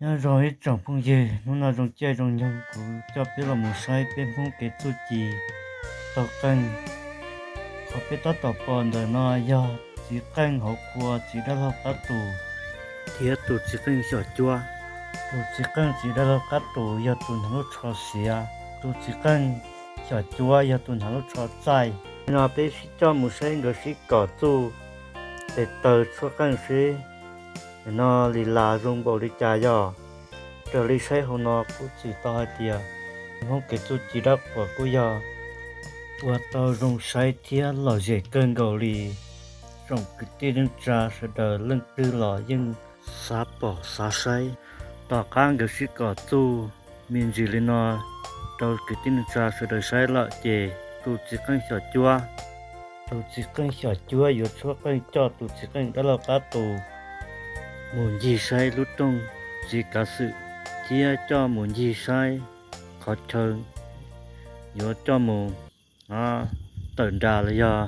Nyob zoo ib tsoom phooj ywg, hnub no zoo caij zoo nyoog kuv coj peb los mus saib peb Hmoob kev txuj ci taug qeej. Qhov peb tab tom pom ntawm no yog txiv qeej hauv qhua txiv dab laug qab tus thiab tus txiv qeej xyom cuab. Tus txiv qeej txiv dab laug qab tus yog tus hnav lub tsho xiav, tus txiv qeej xyom cuab yog tus hnav lub tsho txaij. Nim no peb sib coj mus saib nkawd sib kom txuj tes taw tshuab qeej seb nim no li las zoo npaum li cas yog. Raws li saib hauv no kuj txwm tau hais tias Hmoob kev txuj ci dab qhuas kuj yog ua tau zoo saib thiab lom zem kawg nkaus li. Tsoom kwv tij neej tsa sawv daws leej twg los yeej xav pom xav saib. Tom qab nkawd sib kom txuj me ntsis li no rau kwv tij neej tsa sawv daws saib lawm ces tus txiv qeej xyom cuab, tus txiv qeej xyom cuab yuav tshuab qeej coj tus txiv qeej dab laug qab tus mus ncig saib lub rooj txiv kav xwm thiab coj mus ncig saib qhov chaw yuav coj mus tawm nras los yog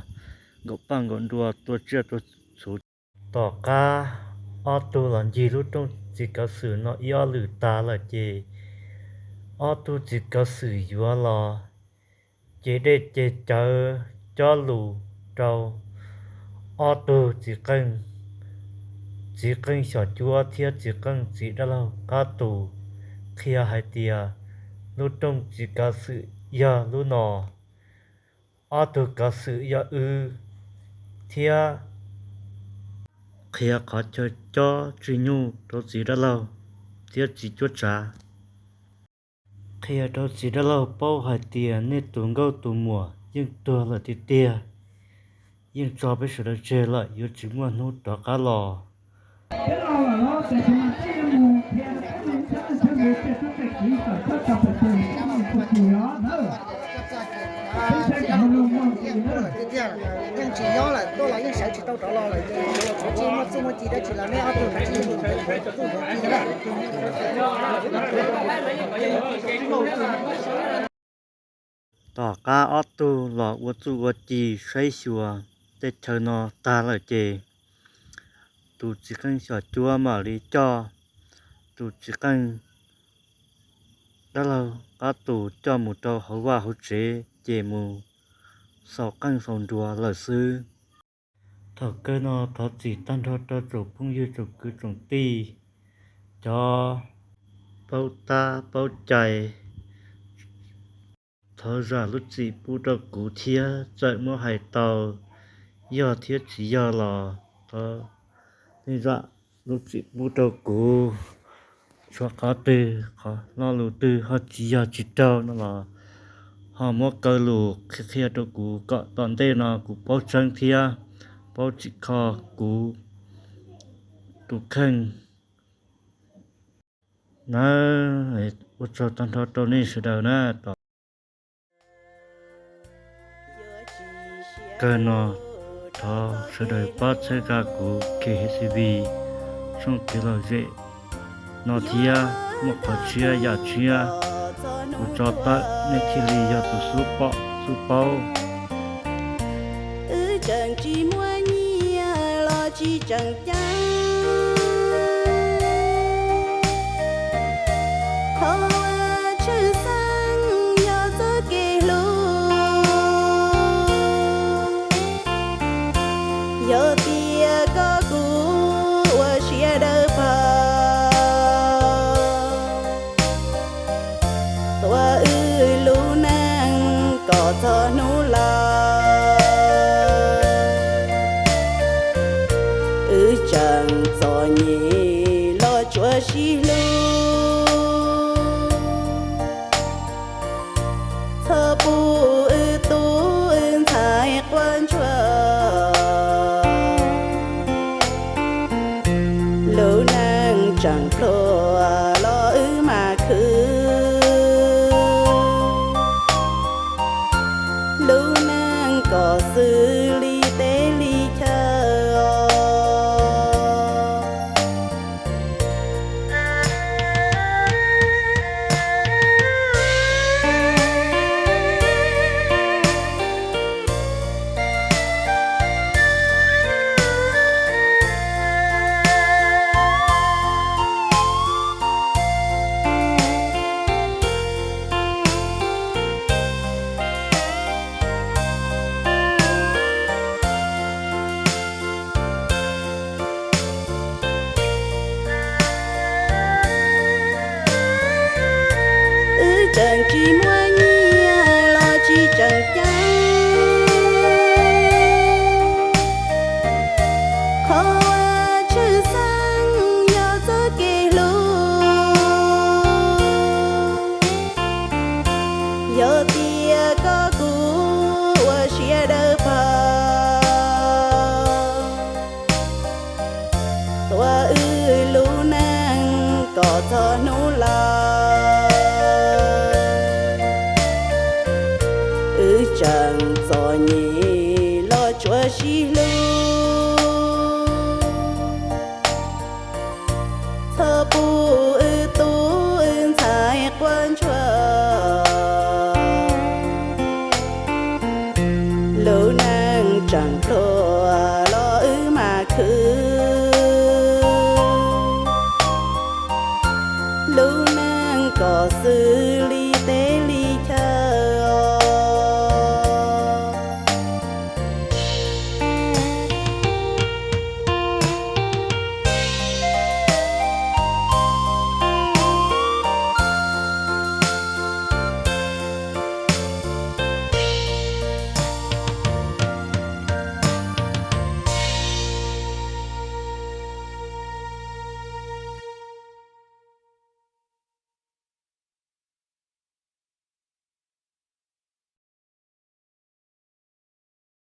nkaum paj nkaum nruas tua tsiaj tua txhu. Tom qab ob tug los ncig lub rooj txiv kav xwm no ib ob lwm tag lawm ces ob tug txiv kav xwm yuav los cev dej cev cawv cob lus rau ob tug txiv qeej, txiv qeej xyom cuab thiab txiv qeej txiv dab laug qab tus qhia hais tias lub rooj txiv kav xwm yog lub no, ob tug kav xwm yog wb, thiab qhia qhov chaw cob tswj nyuj rau txiv dab laug thiab txiv cuab tsav. Qhia rau txiv dab laug paub hais tias nej tus nkauj tus muam yeej tuag lawm tiag tiag, yeej tso peb sawv daws tseg lawm yuav tsis muaj hnub rov qab los. Yeej tsis nyob lawm, tuaj los yeej sawv tsis tau rov los lawm, ces muaj txuj muaj ci dab tsi los nej ob tug kav tsij mus ntawd, tus txuj ntawd ci na. Tom qab ob tug los ua txuj ua ci saib xyuas tej chaw no tag lawm ces tus txiv qeej xyom cuab mam li coj tus txiv qeej dab laug qab tus coj mus rau hauv vaj hauv tsev ces mus xaus qeej xaus nruas lawm xwb. Thaum kawg no thov txim tag nrho rau tsoom phooj ywg tsoom kwv tsoom tij, cov paub tab paub cai, thov zam lub txim pub rau kuv thiab. Txawm muab hais tau yog thiab tsis yog los thov nej zam lub txim pub rau kuv. Tshuav qhov twg qhov lo lus twg ho tsis yog tsis raug no los ho muab kaw lus qhia qhia rau kuv kom tom ntej no kuv paub tseeb thiab paub tsim kho kuv tus kheej na. Ua tsaug tag nrho rau nej sawv daws na. Tom kawg no thov sawv daws pab txhawb zam kuv K H C V tshooj kev lom zem no thiab, muaj qhov tshiab yam tshiab kuv tso tawm nej thiaj li yog tus xub pom xub paub. Wb tseem tsis muaj nyiaj los tsis tseem ceeb, qhov uas tshwj xeeb yog txoj kev hlub. Yog tias koj kuv ua siab dawb paug, tua wb lub neej kom txog hnub laus. Wb tseem txom nyem los tsuav sib hlub, txhob pub wb tub wb ntxhais quaj ntsuag. Lub neej tseem pluag los wb mam khwv, lub neej kom xws li teb li chaw os. Tseem tsis muaj nyiaj los tsis tseem ceeb, qhov uas tshwj xeeb yog txoj kev hlub. Yog tias koj kuj ua siab dawb paug, tuav wb lub neej kom txog hnub laus, wb tseem txom nyem